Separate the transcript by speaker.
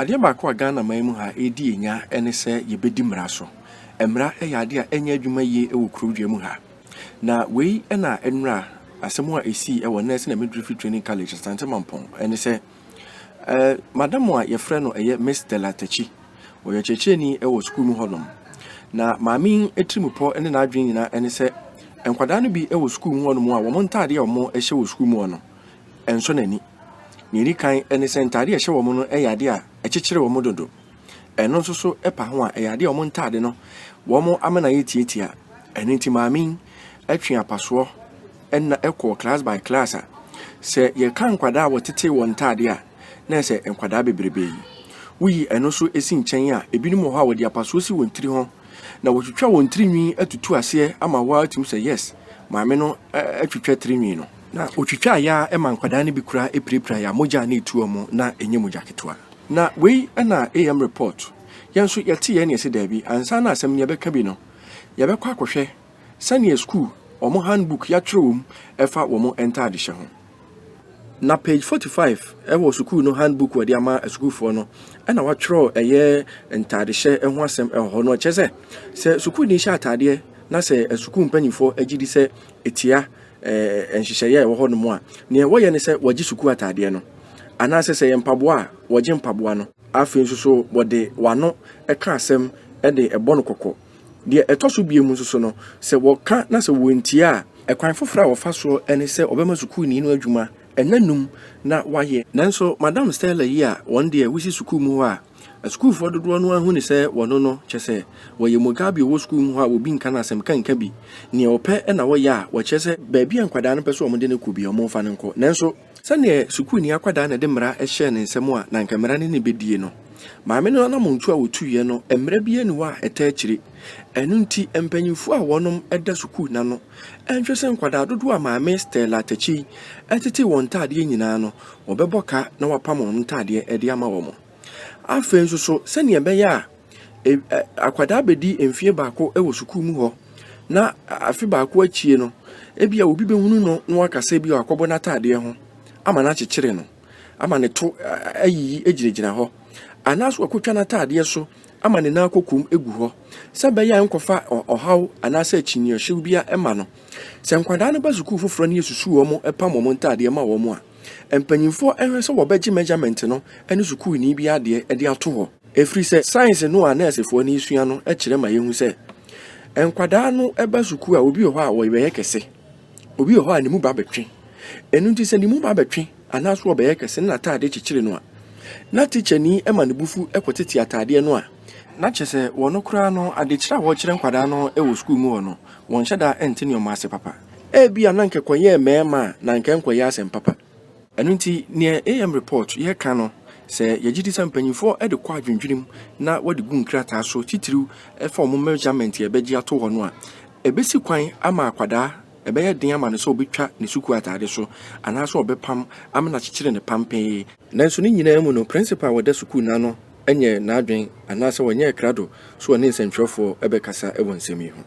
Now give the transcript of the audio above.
Speaker 1: Adeɛ baako a Ghana man mu ha ɛredi yɛn nya ne sɛ yɛbɛdi mmara so. Mmara yɛ adeɛ a ɛnyɛ adwuma yie wɔ kurodua mu ha. Na wei na nnora asɛm a ɛsii wɔ Nursing and Midwifery Training College, Asante Mampɔn ne sɛ madam a yɛfrɛ no ɛyɛ Miss Stella Takyi, wɔyɛ kyerɛkyerɛni wɔ sukuu mu hɔnom. Na maame yi tirimupɔ ne n'adwene nyinaa ne sɛ nkwadaa no bi wɔ sukuu mu hɔnom a wɔn ntaadeɛ a wɔhyɛ wɔ sukuu mu hɔ no, ɛnsɔ n'ani. Nea ɛdi kan ne sɛ ntaadeɛ a ɛhyɛ wɔn no yɛ adeɛ a ɛkyekyere wɔn dodo. Ɛno nso so pa ho a ɛyɛ adeɛ a wɔn ntaade no wɔn amena yɛ tiatia. Ɛno nti maame yi twe apasoɔ na ɛkɔɔ class by class a sɛ yɛka nkwadaa a wɔtete wɔn ntaadeɛ a na ɛsɛ nkwadaa bebrebe yi. Woyi ɛno nso si nkyɛn a, ebinom wɔ hɔ a wɔde apasoɔ si wɔn tiri ho na wɔtwitwa wɔn tirinwi atutu aseɛ ama wɔatumi sɛ yes, maame no atwitwa tirinwi no. Na otwitwa yɛ a ma nkwadaa no bi koraa apirapira yɛ a mogya a na ɛtu wɔn na ɛnyɛ mogya ketewa. Na wei na AM Report. Yɛn nso yɛte yɛn ne yɛsɛ daabi, ansa na asɛm no yɛbɛka bi no, yɛbɛkɔ akɔhwɛ sɛnea sukuu wɔn handbook yɛatwerɛ wɔ mu ɛfa wɔn ntaadehyɛ ho. Na page 45 ɛwɔ sukuu no handbook wɔde ama asukuufoɔ no ɛna wɔatwerɛ ɛyɛ ntaadehyɛ ho asɛm ɛwɔ hɔ no. Ɛkyerɛ sɛ sukuuni hyɛ ataadeɛ na sɛ asukuu mpanyinfoɔ agye di sɛ etia nhyehyɛeɛ a ɛwɔ hɔ nom a, nea wɔyɛ ne sɛ wɔgye sukuu ataadeɛ no, anaasɛ sɛ yɛ mpaboa a, wɔgye mpaboa no. Afei nso so wɔde wano ɛka asɛm ɛde ɛbɔ no kɔkɔ. Deɛ ɛtɔ so bie mu nso so no, sɛ wɔka na sɛ wɔntie a, ɛkwan foforɔ a wɔfa soɔ ɛne sɛ ɔbɛma sukuuni no adwuma ɛna num na wayɛ. Nanso Madam Stella yi a wɔn deɛ wosi sukuu mu hɔ a asukuufoɔ dodoɔ no ahu ne sɛ wɔno no kyɛ sɛ wɔyɛ Mugabe wɔ sukuu mu hɔ a obi nka no asɛm kanka bi, nea ɔpɛ na wɔyɛ a wɔkyerɛ sɛ baabi a nkwadaa no pɛ sɛ wɔde no kɔ bi a wɔmfa no nkɔ. Nanso sɛdeɛ sukuuni akwadaa na ɛde mmara hyɛɛ ne nsam a na anka mmara no ne bɛdie no, maame no anammɔntu a wɔtuiɛ no, mmara bi ani hɔ a ɛta akyire. Ɛno nti mpanyinfoɔ a wɔnom da sukuu n'ano ɛnhwɛ sɛ nkwadaa dodoɔ a Maame Stella Takyi ɛtete wɔn ntaadeɛ nyinaa no, wɔbɛbɔ ka na wɔapam wɔn ntaadeɛ de ama wɔn. Afei nso so sɛnea ɛbɛyɛ a akwadaa bɛdi mfeɛ baako wɔ sukuu mu hɔ na afe baako akyie no, ebia obi bɛhunu no na waka sɛ bi akɔbɔ n'ataadeɛ ho ama no akyekyere no ama ne to ayiyi gyinagyina hɔ, anaasɛ wakɔtwa n'ataadeɛ so ama ne nan akɔkom egu hɔ sɛ ɛbɛyɛ a nkɔfa ɔhaw anaasɛ akyinnyɛhyew bi ma no. Sɛ nkwadaa no ba sukuu foforɔ no yɛsusu wɔn pam wɔn ntaadeɛ ma wɔn a, mpanyinfoɔ hwɛ sɛ wɔbɛgye measurement no ne sukuuni bi adeɛ de ato hɔ. Ɛfiri sɛ science no a nɛɛsefoɔ no resua no kyerɛ ma yɛhu sɛ nkwadaa no ba sukuu a, obi wɔ hɔ a wɔbɛyɛ kɛse, obi wɔ hɔ a ne mu ba bɛtwe. Ɛno nti sɛ ne mu ba bɛtwe anaasɛ ɔbɛyɛ kɛse na n'ataade kyekyere no a, na tikyani ma ne bufu kɔtete ataadeɛ no a, na kyerɛ sɛ wɔn koraa no adekyerɛ a wɔrekyerɛ nkwadaa no wɔ sukuu mu hɔ no, wɔnhyɛ da nte nneɛma ase papa. Ebia na anka ɛkɔyɛɛ mmarima a, na anka ɛnkɔyɛ asɛm papa. Ɛno nti nea AM Report yɛka no, sɛ yɛgye di sɛ mpanyinfoɔ de kɔ adwendwene mu na wɔde gu nkrataa so, titiriw ɛfa wɔn measurement a ɛbɛgye ato hɔ no a, ɛbɛsi kwan ama akwadaa ɛbɛyɛ den ama no sɛ ɔbɛtwa ne sukuu ataade so anaasɛ ɔbɛpam ama no akyekyere ne pampee. Nanso ne nyinaa mu no, principal a wɔda sukuu no ano nyɛ n'adwene anaasɛ wɔnyɛɛ krado so ɔne nsɛntwerɛfoɔ bɛkasa wɔ nsɛm yi ho.